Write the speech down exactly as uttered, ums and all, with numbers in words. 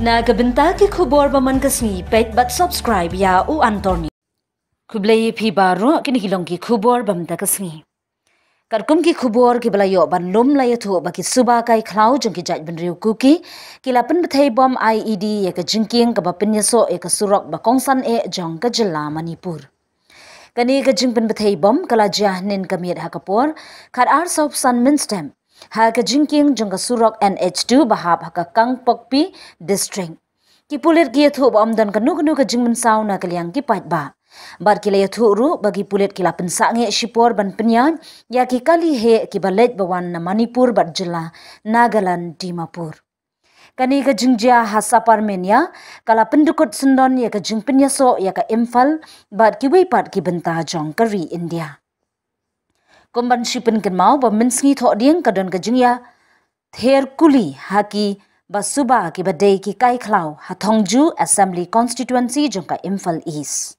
Na ka bynta ki khubor ba man ka sngi, peit bad subscribe ïa u Anthony. Khublei ïa phi baroh, kine ki long ki khubor ba mynta ka sngi. Katkum ki khubor kiba la ïoh ban lum, la ïathuh ba ki suba kai khlaw jong ki jaitbynriew Kuki ki la pynbthei bom I E D ïa ka jingkieng kaba pynïasoh ïa ka surok ba kongsan eh jong ka jylla Manipur. Kane ka jingpynbthei bom ka la jia hynnin ka miet ha ka por khatar sawphew san mynstep ha ka jingkieng jong ka surok N H two ba hap ha ka Kangpokpi District. Ki pulit ki ïathuh ba ym don kano kano ka jingmynsaw na ka liang ki paidbah. Bad ki la ïathuh ruh ba ki pulit ki la pynsangeh shipor ban pynïaid ïa ki kali heh kiba leit ba wan na Manipur bad jylla Nagaland, Dimapur. Kane ka jingjia ha Saparmeina ka la pyndukut syndon ïa ka jingpynïasoh ïa ka Imphal bad kiwei pat ki bynta jong ka ri India. Kum ban shu pynkynmaw ba mynsngi Thohdieng ka don ka jingïather kuli ha kiba suba kiba dei ki kai khlaw ha Thongju Assembly Constituency jong ka Imphal East.